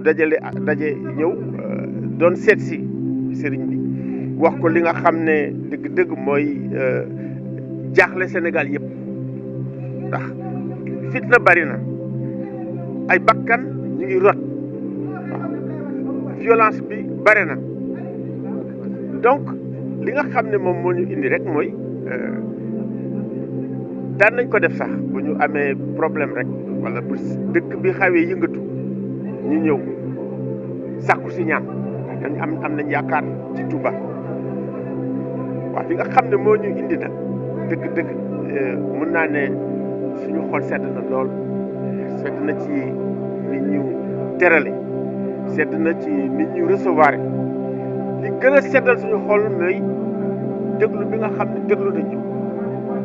daje ñëw doon seet si sëriñ bi wax ko li nga xam ne dëgg-dëgg mooy jaaxle Sénégal yëpp ndax fitna bari na ay bakkan ñu ngi rot violence bi bari na donc li nga xam ne moom moo ñu indi rek mooy daan nañ ko def sax bu ñu amee problème rek wala bu dëkk bi xawee yëngatu ñu ñëw sàkku si ñaan dañ am nañ yaakaar ci Touba waaw li nga xam ne moo ñu indi nag dëgg-dëgg mun naa ne suñu xol sedd na lool sedd na ci nit ñu terale sedd na ci nit ñu recevoir li gën a seddal suñu xol mooy déglu bi nga xam ne déglu nañu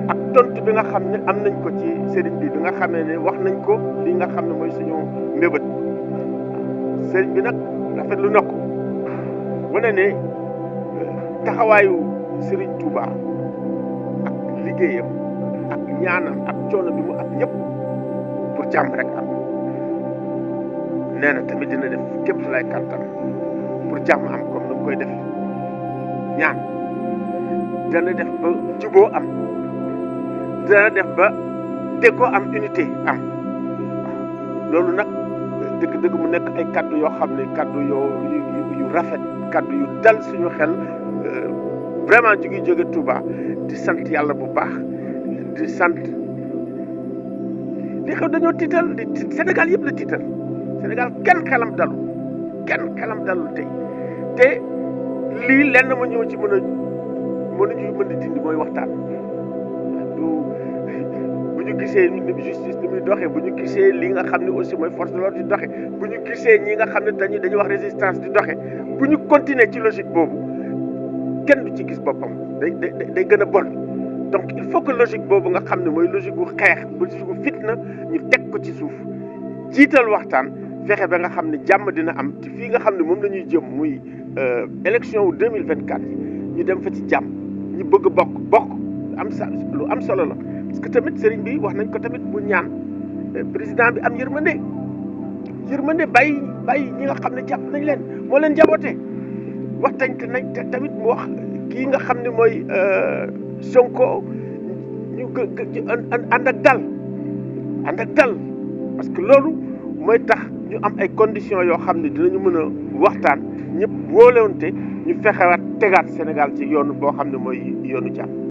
ak tontu bi nga xam ne am nañ ko ci sëriñ bi nga xamee ne wax nañ ko li nga xam ne mooy suñu mbébét sëriñ bi nag rafetlu na ko wane ne taxawaayu sëriñ Touba ak liggéeyam ak ñaanam ak coono bi mu ak ñëpp pour jàmm rek am nee na tamit dina def képp lay kàttan pour jàmm am comme ni mu koy def ñaan dana def ba juboo am dana def ba déggoo am unité am loolu nag dëgg-dëgg mu nekk ay kaddu yoo xam ne kaddu yu rafet kaddu yu dal suñu xel vraiment ñu ngi jóge Touba di sant yàlla bu baax di sant li xew dañoo tiital Sénégal yëpp la tiital Sénégal kenn xelam dalul tey te lii lenn ma ñëw ci mën a dindi mooy waxtaan bu ñu gisee justice ni muy doxee bu ñu gisee li nga xam ne aussi mooy force de l'ordre di doxe bu ñu gisee ñi nga xam ne dañuy wax résistance di doxe bu ñu continuer ci logique boobu kenn du ci gis boppam day gën a bon donc il faut que logique boobu nga xam ne mooy logique gu xeex logique gu fitna ñu teg ko ci suuf jiital waxtaan fexe ba nga xam ne jàmm dina am ci fii nga xam ne moom la ñuy jëm muy élection wu 2024 ñu dem fa ci jàmm ñu bëgg bokk lu am solo la parce que tamit sëriñ bi wax nañ ko tamit bu ñaan président bi am yërmande bàyyi ñi nga xam ne jàpp nañ leen moo leen jaboote waxtañ te nañ tamit mu wax kii nga xam ne mooy Sonko ñu ànd ak dal parce que loolu mooy tax ñu am ay conditions yoo xam ne dinañu mën a waxtaan ñëpp wóolewante ñu fexewaat tegaat Sénégal ci yoonu boo xam ne mooy yoonu jàmm